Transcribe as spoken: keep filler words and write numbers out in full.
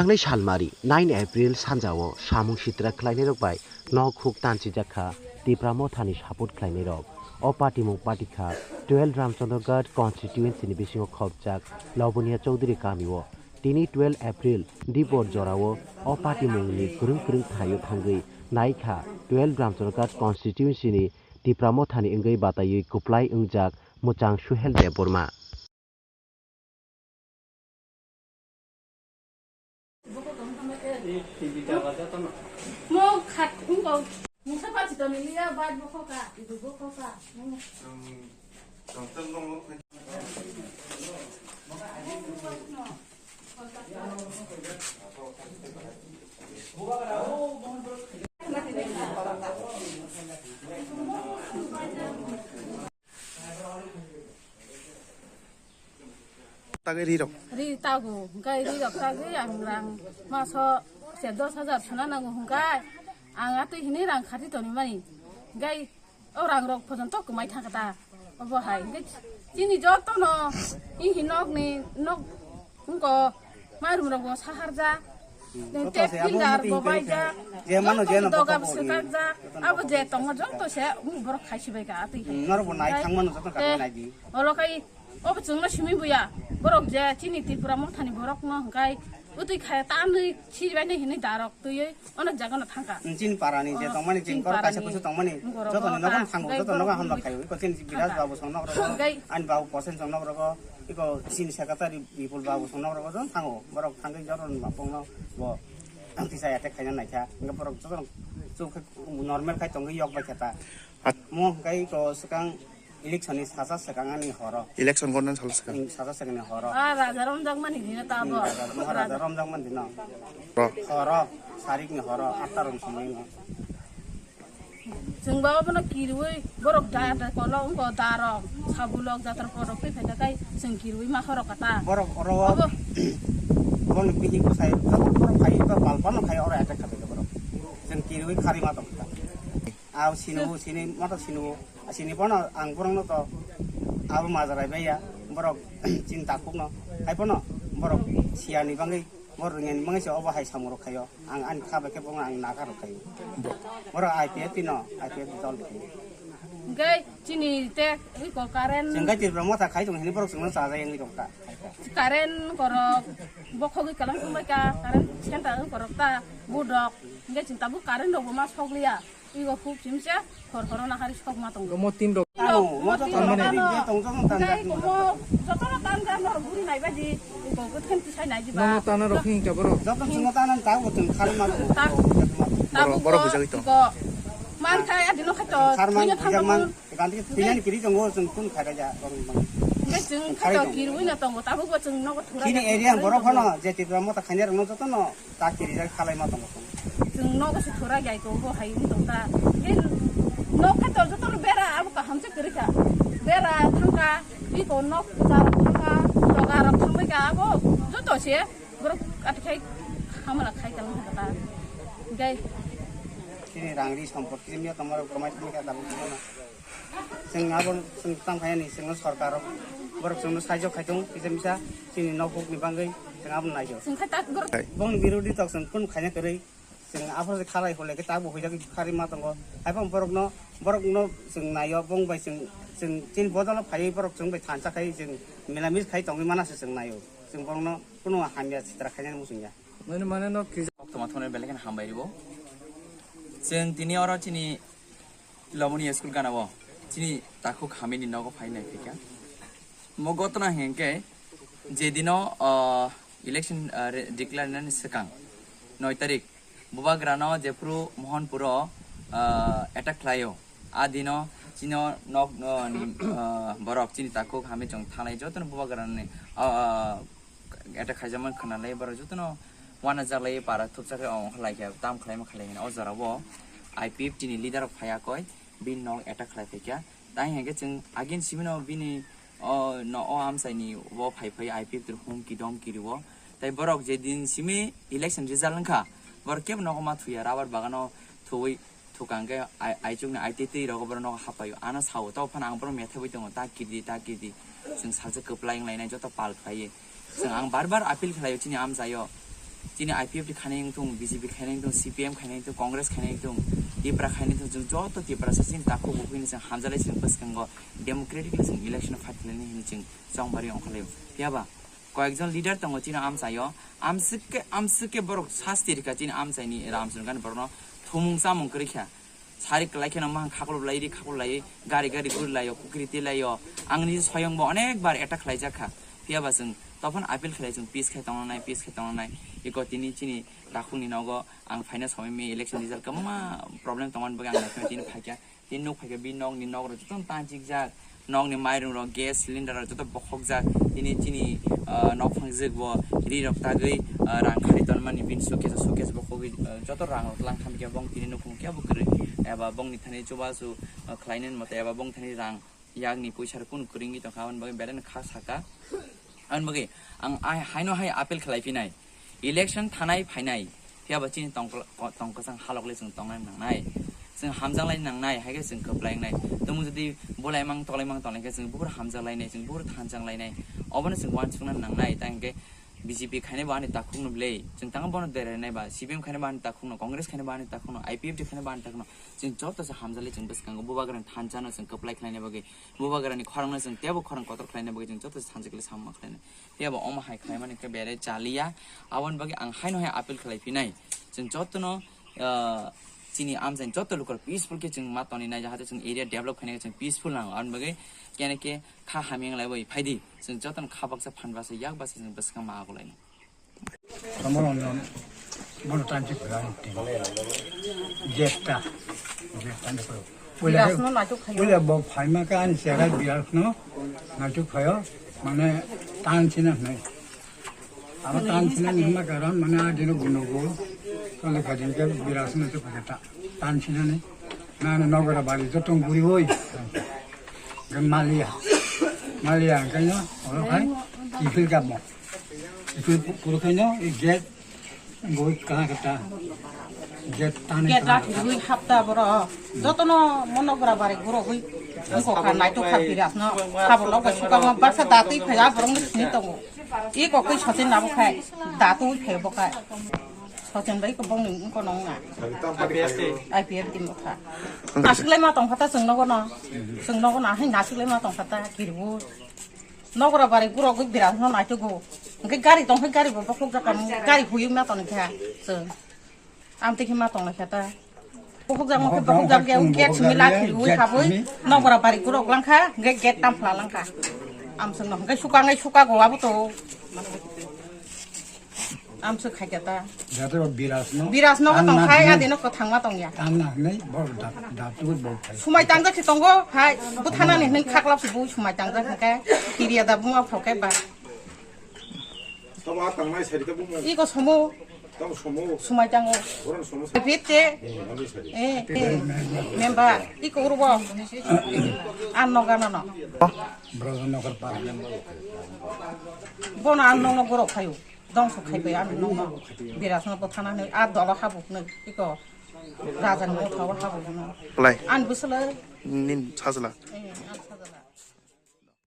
Tangnai salmari nine April sanjao samung sitra khlainairok bai nok huk tanchijak kha Tipra Mothani support khlainairok. O patimung patikha twelve Ramchandra Ghat constituency ni bisingo khopjak Loboniya Chowdhury kamio. Tini twelve April dipor jorao o patimungni kwrwng kwrwng thaio thangwi naikha twelve Ramchandra Ghat constituency ni Tipra Mothani wngwi bataiwi kwplai wngjak mwchang Suhel Debbarma. Tagwi ri rok. Ri tago, hwnkhe ri rok tagwi ang rang maso se dos hajar suna nango hwnkhe ang atwi hwnwi rang khati tonwi mani. Hwnkhe o rang rok pojonto kwmai thangkha ta. Obo hai hwnkhe chini jotono ihi nokni nok wngko mairum rok bo saharjak. Joto se abo pillar mati bo hingke baijak. Je mano je no doga bo swkakjak. Abo je tongo joto se borok khai sibai ka atwi. Norok bo nai thang mano joto ka nai di. Olo kai Obo chwngno simi buya, borok je chini Tripura Mothani borokno hwnkhe bwtwi khaya tanwi sibaini hinwi darok twiwi onek jagano thangkha. Chini parani je tongmani, chini borok kaisa kusu tongmani, jotoni nogo thango, joto nogo hamla khaio. Iko chini Biraj babu song nok rogo, ani babu Kosen song nok rogo, iko chini secretary Bipul babu song nok rogo, joto thango. Borok thangwi joto bongno bo tisa attack khaina naikha. Hwnkhe borok joto chuk normal khai tongwi yok bai khe ta. Mo hwnkhe iko swkang Election ni sasa swkang ani horo. Election gonna sal swkang. Sasa swkang ni horo. Ah, raja romjak mani dino ta bo. Raja, Maharaja romjak mani dino. Ro. Horo, sarik ni horo, atta rom somoi no. Chwng ba obono kirwi borok da, da kolo wngko darok, sabulok jatra porok tei phaikha kai chwng kirwi ma horok kata. Borok oro. Obo. Borok ni bihik bwsai, borok khai ba balpano khai oro attack khabai borok. Chwng kirwi khari ma tong kha. Aw sini bo, sini moto sini bo. Sini bono ang borokno to abo majarai baiya, borok chini takhukno. Hai bono borok siyani bangwi, borok rwngani bangwi se obo hai samung rok khaio. Ang ani kha bai khe bono ang nakarok khaio. Borok I P F T no, I P F T dol khaio. Hwnkhe chini te iko current. Chwng khe Tripura Motha khai tong hini borok chwngno chajai wngwi tong kha. Current korok bokhogwi kalang tongbai ka, current center wng korok ta budok. Hwnkhe chwng tabuk current rok bo ma sokliya. Igo khub chimsa khor khoro nahari sok ma tongo. Omo team rok. Tamo, mo to tamo ne dik tong tong tan. Dai ko mo joto no tan jar no guri nai baji. Ko ko them tisai nai jiba. Nono tana rok hing ka boro. Joto chungo tanan ta ko tun khal ma. Ta. Boro, boro bujagwi to. Ko man khai adi no khato. Khar man bujag man. Ganti ke pinani kiri tongo chun kun khai ja. Ngai chun khato kirwi na tongo. Tabuk bo chun nogo thura. Kini area borok phano je Tripura Motha khainai rok no joto no. Ta kirijak khalai ma tongo. Chwng nogo se thura jai tongo, hai wng tong ta. Hei, nok khe to joto no bera abo kaham se kwrwi kha. Bera thang kha, iko nok ja thang kha, doga rok thang bai kha abo joto se borok athikhai hamala khai tong kha ta. Gai. Chini rangri sompot kiri miya tomorok kamai thang kha tabuk. Chwng abo chwng tang khaiyani, chwngno sorkar rok, borok chwngno sahajyo khai tongo, kisa misa chini nok huk ni bagwi chwng abo naijo. Chwng khai tak borok. Bongni birodhi tok chwng kunu khaina kwrwi, chwng aphuru se khalai hole khe tabuk huijagwi khari ma tongo. Haiphano borokno, borokno chwng naio, bong bai chwng, chwng chini bodolo phaiwi borok chwng bai thansa khai chwng milamis khai tongwi mana se chwng naio. Chwng borokno kunu hamya sitra khainani muchungya. Mane, mane no kisa. Koktwma thongnai belai kheno hambai rwo. Chwng tini oro chini Lomoni school gana o chini takhuk hamini nogo phai nai phikha. Mo gotona hinkhe je dino, ah, election, ah, re-, declare nani swkang noi tarik bubagrano jephru Mohanpuro, ah, attack khlaio. A dino chino nok, ah, ni, ah, borok chini takhuk hami chwng thanglai jotono bubagrani, ah, ah, attack khaijakmani khwnalai borok jotono uanajaklai para thupjaklai ongkha laikha tam khlaima khalai hino o jorao I P F T ni leader rok phaiya koi. Bini nok attack khlai phaikha. Tai hinkhe chwng again simino bini o no o amchaini o phai phai I P F T humki domki rwo. Tai borok je din simi election result wngkha, borok kebo nogo ma thuya, rubber bagano thuwi thukang khe ai-, aichukni aitwi twi rogo borok nogo hapaio. Ano sao, tao phano ang borok methaiwi tongo, ta kirdi, ta kirdi. Chwng salsa kwplai wnglainai joto pal khlaiwi. Chwng ang bar bar appeal khlaio chini amchaio. Chini I P F T khainai wngthung, B J P khainai wngthung, C P M khainai wngthung, Congress khainai wngthung, Tipra khainai wngthung, chwng joto Tiprasa chini takhuk bukhuk hino chwng hamjalai chwng bwskango democratically chwng election fight khlainai hwnwi chwng chongbarwi ongkhorlaio. Phiyaba koyekjon leader tongo chini amchaio, amswk khe, amswk khe borok sasti rikha chini amchaini Ramchandra Gandhi borokno thumung chamung kwrwi kha. Sari kwlai kheno mahang khaklop lai ri, khaklop lai, gari gari guri laio, kukri twi laio. Ang niji soyong bo onek bar attack khlai jak kha. Phiya ba chwng tophon appeal khlai chwng peace khai tongna nai, peace khai tongna nai. Iko tini chini takhukni nogo ang phaina somoi mi election result kwbangma problem tongmani bagwi ang naikhe tini phaikha. Tini nuk phaikha bini nokni nok rok jotono tanchik jak. Nokni mairung rok, gas cylinder rok joto bokhok jak. Tini chini, ah, nok phang jwk bo ri rok tagwi, ah, rang khari tonmani bini suitcase, suitcase bokhogwi, ah, joto rang rok tlang khamkhe bong tini nukhung khe bo kwrwi. Eba bongni thani chubachu, ah, khlainani mote eba bong thani rang yakni puisa rok kunu kwrwngwi tongkha, aboni bagwi belai no kha saka. Aboni bagwi ang ai haino hai appeal khlai phinai. Election thanai phainai, phiya ba chini tongkla-, ko-, tongkwchang halok le chwng tongnai nangnai. Chwng hamjak lai nangnai, hai khe chwng kwplai wngnai. Tumung jodi bolai mang toklai mang tonglai khe chwng buphuru hamjak lainai, chwng buphuru thanjak lainai. Obono chwng uansukna nangnai, tang hwnkhe B J P khainai bo ani takhukno bwlwi. Chwng tang bono derainai ba, C P M khainai bo ani takhukno, Congress khainai bo ani takhukno, I P F T khainai bo ani takhukno. Chwng joto se hamjak lai chwng bwskango bubagrani thanjano chwng kwplai khlaina bagwi, bubagrani khorangno chwng teibo khorang kotor khlaina bagwi chwng joto se thanjak lai samung ma khlainai. Phiya bo omo hai khlaimani khe bere chaliya. Aboni bagwi ang haino hai appeal khlai phinai. Chwng jotono, ah, chini amchaini joto lukurok peaceful khe chwng ma toni nai, jahate chwng area develop khainai khe chwng peaceful nango. Aboni bagwi kene khe kha hamya wng lai bai phai di. Chwng jotono kha baksa phan baksa yak baksa chwng bwskang ma ago lainai. Somo ono bono tanchi kura. Jetta. Jetta ni kura. Birasno naituk khayo. Pula bo phaima ka ani sera birasno naituk khayo, mane tan sina hnai. Abo tan sina ni hwnba karon mane a dino gunogo. Kale kajin ke birasno naituk khayo ta-, tan sina ni. Na na nogora bari to tong guri oi. Gan malia. Malia kanya oro khai kifil ka mo. Itu puro kanya i gate boi kala kata. Gate tane gate kala rak kata. Rui hapta boro. Jotono mono gora bare goro hui. Ko ka nai to kha birasno. Khabo lok bai suka ma baksa datui phaya borong ni sini tongo. I ko koi sote na bo khai. Datui phaya bo khai. Soten bai ko bong ni ko nong na. I P F T. I P F T mo kha. Asuk lai ma tong phata chwng nogo no. Chwng nogo na hai nasuk lai ma tong phata kirbu. Nogora bari gurogwi birasno naitugo. Hwnkhe gari tongkhe gari bo bokhok jaka gari huyung na tongkha chwng. Amtwi khe ma tonglaikha ta. Bokhok jak mokhe bokhok jak yang gate simi lakhirwi habwi nogora bari gurok langkha hwnkhe gate tamphla langkha. Amswkno hwnkhe suka ngai suka go abo to. Amswk khaikha ta. Jate bo birasno. Birasno tang tong na khai hwnwi, adino kwthangma tongya. Tang na hwnwi bo da, da tu bo khai. Sumai tangjak si tongo hai bwthanani hwnwi khaklap si bo sumai tangjak hwnkhe kiriya da buma phokhe ba. Tamo a tangnai sari ta buma. Iko somo. Tamo somo. Sumai tango. Boran somo sa. Bitte. Hmm, ani sari. Eh, eh. Member, iko urubo. An no gana no. Brother no kar pa. Bono an no no goro khayo. Dongso khai bai ano nokno birasno bwthanani a dolo habukno iko raja ni motha o habukno. Plai. An bwswlwi. Nin sajla. Eh, an